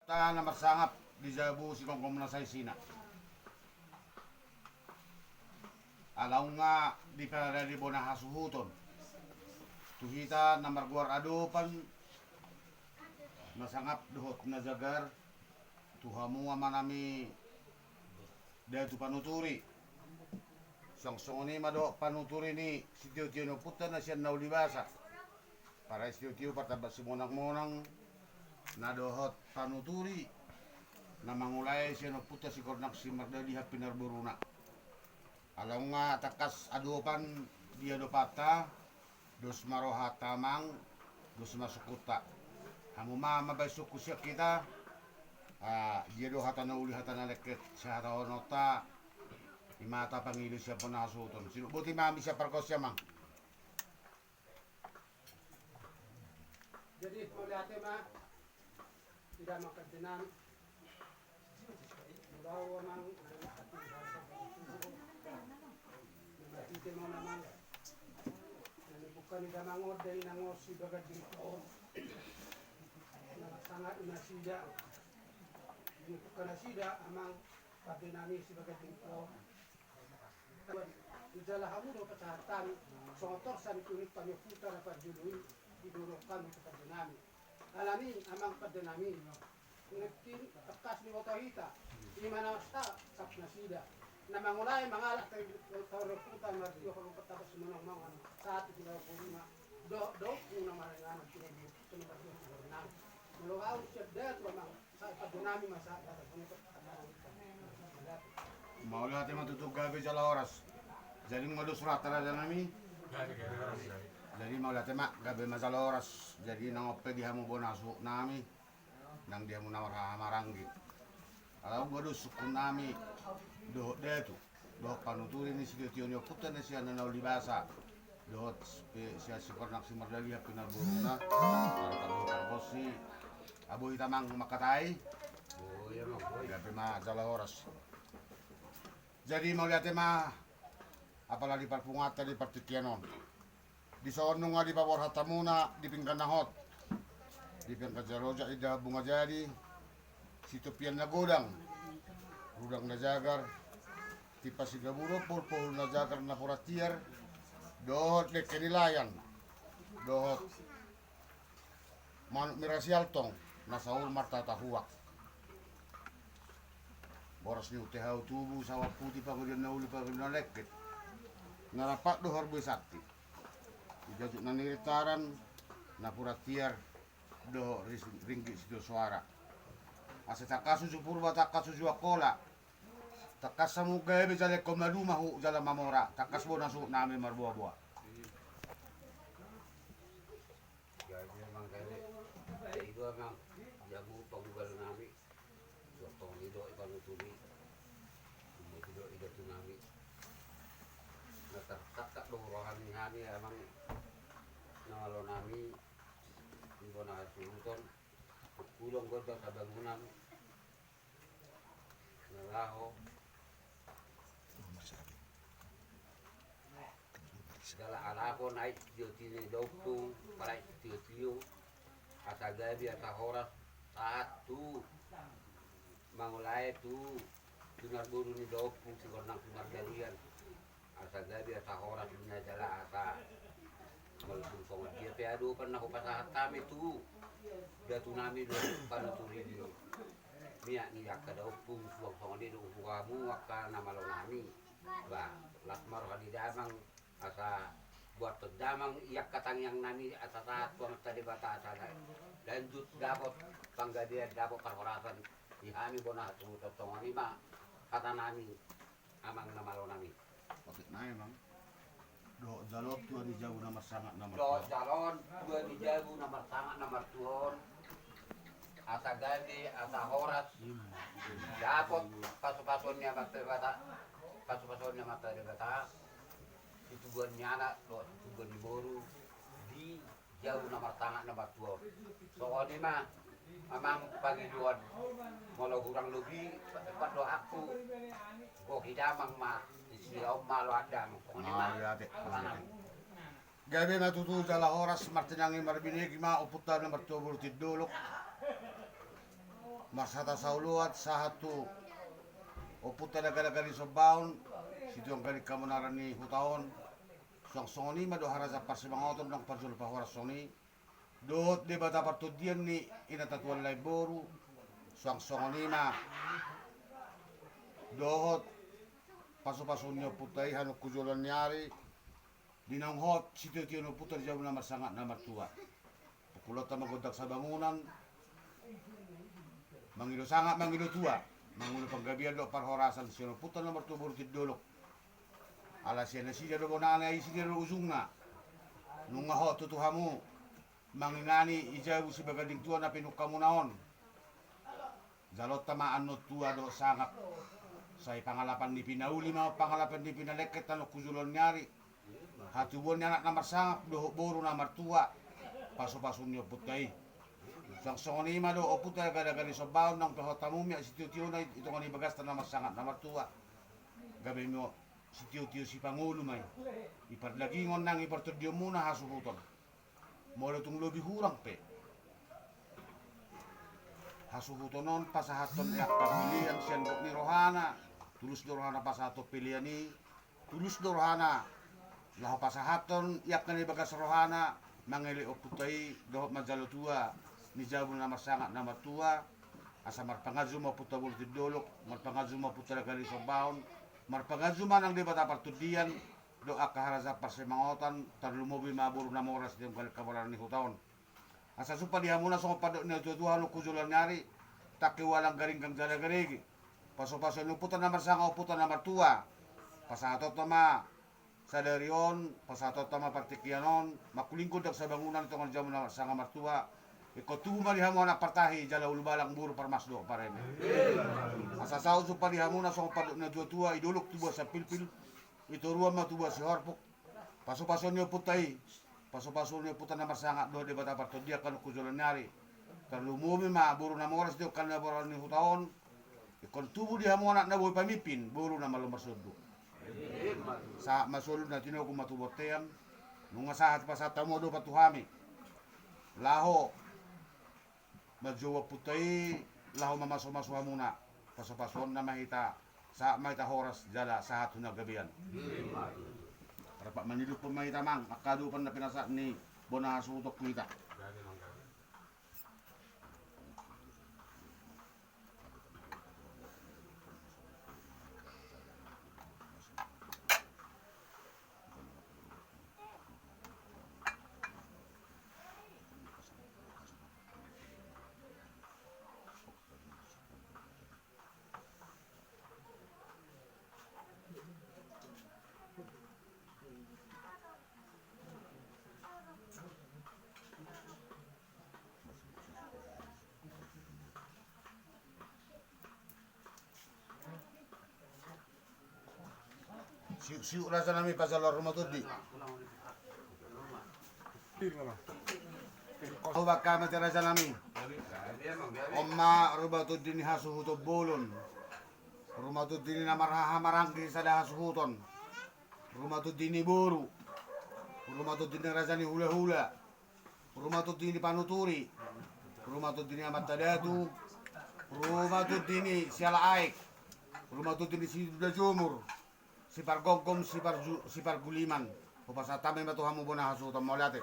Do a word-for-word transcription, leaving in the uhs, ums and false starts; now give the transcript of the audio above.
Hita na marsangap di jabu sigomgom na saisina. Ala nunga diparade bona hasuhuton tu hita na margoar adopan na sangap dohot na jagar, tu hamu amanami Datu Panuturi. Suang songon i ma dohot panuturi ni sitiotio ni ompunta na sian na uli basa. Parasiotio, partamba simonangmonang, na dohot panuturi na mangulai sian ompunta Sikornang Simardalihan pinarboruna. Ala nunga tangkas adopan di adopanta, dos ma rohanta amang, dos ma sungkunta. Hamu ma mambahen sungkun sian hita. Ah, dia do hata na uli, hata na lengket sihatahononta. I ma hata pangido sian bona hasuhuton. Sidok boti ma hami sian pargonsi amang. Jadi mauliate ma di damang pandenami. Mauliate ma amang, na marhite ma on amang, na nibungka ni damang on dainang on Sibagading Tuon, na sangap nasida, nibungka nasida amang pandenami Sibagading Tuon. Jala hamu do pasahat hami songon torsa ni tuni paniompunta na parjolo i, didohononmu tu pandenami. Alani amang pandenami, nangkin tangkas diboto hita, i ma na marsangap nasida na mangulai mangalap taon ni ompunta martio, hamu partamba simonangmonang, sahat tu hita boruna dohot daompung na maringanan tu na martio tu boruna. Molo au sian datu amang. Mauliate ma tutu, gabe jala horas. Jadi nunga dos rohanta raja nami. Jadi mauliate ma, gabe ma jala horas. Jadi nang on pe di hamu bona suhut nami, nang di hamu na marhahamaranggi. Ala nunga dos sungkun nami dohot datu. Dohot panuturi ni sitiotio ni ompunta na sian na uli basa, dohot pe sian Sikornang Simardalihan pinarboruna. Ala tabo pargonsi, abo hita amang mangkatai. Gabe ma jala horas. Jadi mauliate ma, apala di parpunguanta di partingkian on. Dison nunga dipaborhat hamuna di pinggan na hot, di pinggan jala ojak indahan bunga jadi, sitompian na godang, rudang na jagar, timpa sigaburon, pohulpohul na jagar napuran tiar, dohot dengke ni layan, dohot manuk mira sialtong na saur martatahuak. Boras ni huntehau tubu, sawan puti, pangadian na uli, pangadian na lengket, na rap dohot boi santi. Di jajuk na nirintaran, napuran tiar, dohot ringgit sitio soara. Asa tangkas uju Purba, tangkas uju Angkola. Tangkas hamu gabe jala ingkon maduma huhut jala mamora, tangkas bona suhut nami marboaboa. Jadi amang gabe, jadi do amang, jabu panggual nami. Suang songon i do i panuturi, songon i do i datu nami. Na tarsangkap do roha ni hami amang na malo nami, di bona hasuhuton, hungkudon gondang sabangunan na laho jala alapon aek sitiotio ni daompung, pala aek sitiotio, asa gabe asa horas sahat tu mangulai tu pinarboru ni daompung Sikornang Simardalihan. Asa gabe asa horas ninna jala asa molo tung songon dia pe adopan na hupasahat hami tu datu nami dohot panuturi ni miak ni angka daompung, suang songon i do tu hamu angka na malo nami. Ba, las ma roha ni damang asa buathon damang i angka tangiang nami asa sahat tu Amanta Debata asa lanjut dapot panggabean, dapot parhorasan di hami bona hasuhuton. Songon i ma hata nami. Amang na malo nami. Otik nai amang. Dohot jalo on tua ni jabu na marsangap na martua on. Dohot jalo on tua ni jabu na marsangap na martua on. Asa gabe, asa horas. Dapot pasupasuon ni Amanta Debata. Pasupasuon ni Amanta Debata. Situbuan ni anak, dohot situbuan ni boru. Di jabu na marsangap na martua on. Songon i ma amang pangidoan, molo hurang lobi, pasempat dohakku. Bohi damang ma, isi on ma loak damang. Songon i ma. Mauliate. Gabe ma tutu jala horas, martinangi marbinege ma ompunta na martua boru Tindolok. Marhata saoloan sahat tu ompunta Dagadaga ni Sombaon, Sitionggaling Hamonaran ni huta on. Suang songon i ma dohot harajaon parsimangotan nang parjolo pahoras songon i, dohot Debata partondian ni inanta tuan lae boru. Suang songon i ma dohot pasupasuon ni ompunta i hanungku joloan ni ari. Di naung hot sitiotio ni ompunta di jabu na marsangap na martua. Pukul opat ma gondang sabangunan. Mangido sangap, mangido tua, mangido panggabean dohot parhorasan sian ompunta na martua boru Tindolok. Ala sian nasida do bonana, i nasida do ujungna. Nunga hot tutu hamu mangingani i jabu sibaganding tua na pinungka muna on. Jaloonta ma annon tua dohot sangap. Sai pangalapan ni pinauli ma on, pangalapan ni pinalengket hanungku joloan ni ari. Hatubuan ni anak na marsangap dohot boru na martua, pasupasuon ni ompunta i. Suang songon i ma dohot ompunta Dagadaga ni Sombaon, naung pe hot hamu miak sitiotiona i, i tonga ni bagasta na marsangap na martua. Gabe ma sitiotio sipangolu ma i. I pardagingon nang i partondionmuna hasuhuton. Molo tung lobi hurang pe, hasuhuton on pasahathon angka pelean sian gok ni rohana. Tulus do rohana pasahathon pelean i. Tulus do rohana laho pasahathon angka na di bagas rohana, mangelek ompunta i dohot manjalo tua ni jabu na marsangap na martua. Asa marpanganju ma ompunta boru Tindolok, marpanganju ma ompunta Dagadaga ni Sombaon, marpanganju ma nang Debata partondian dohot angka harajaon parsimangotan, tarlumobi ma boru na moras di Sitionggaling Hamonaran ni huta on. Asa jumpang di hamuna songon pandok ni natuatua hanungku joloan ni ari, tangki ualang garinggang jala garege. Pasupasuon ni ompunta na marsangap, ompunta na martua. Pasahatonta ma sadari on, pasahatonta ma partingkian on, mangkuling gondang sabangunan di tonga ni jabu na marsangap na martua. Ingkon tubu ma di hamu anak partahi jala ulubalang boru parmas dohot pareme. Asa saut jumpang di hamuna songon pandok ni natuatua, i dolok tubuan sampilpil, i toruan ma tubuan sihorpuk. Pasupasuon ni ompunta i, pasupasuon ni ompunta na marsangap dohot Debata partondian hanungku joloan ni ari. Tarlumobi ma boru na moras di angka na borhat ni huta on. Ingkon tubu di hamu anak na boi pamimpin, boru na malo marsonduk. Sahat ma solu na tinogu ma tu bontean. Nunga sahat pasahat hamu adopan tu hami. Laho manjou ompunta i laho mamasumasu hamuna. Pasupasuonna ma hita, sahat ma hita horas jala sahat tu na gabean. Rap manidophon ma hita amang angka adopan na pinasahat ni bona hasuhuton tu hita. Siuk-siuk raja nami pajalo rumah tondi. Oba kama te raja nami. On ma rumah tondi ni hasuhuton bolon. Rumah tondi ni na marhaha maranggi sada hasuhuton. Rumah tondi ni boru. Rumah tondi ni raja ni hulahula. Rumah tondi ni panuturi. Rumah tondi ni amanta datu. Rumah tondi ni siala aek. Rumah tondi ni siduda jomur. Sipargomgom, siparju-, siparguliman. Hupasahat hami ma tu hamu bona hasuhuton, mauliate.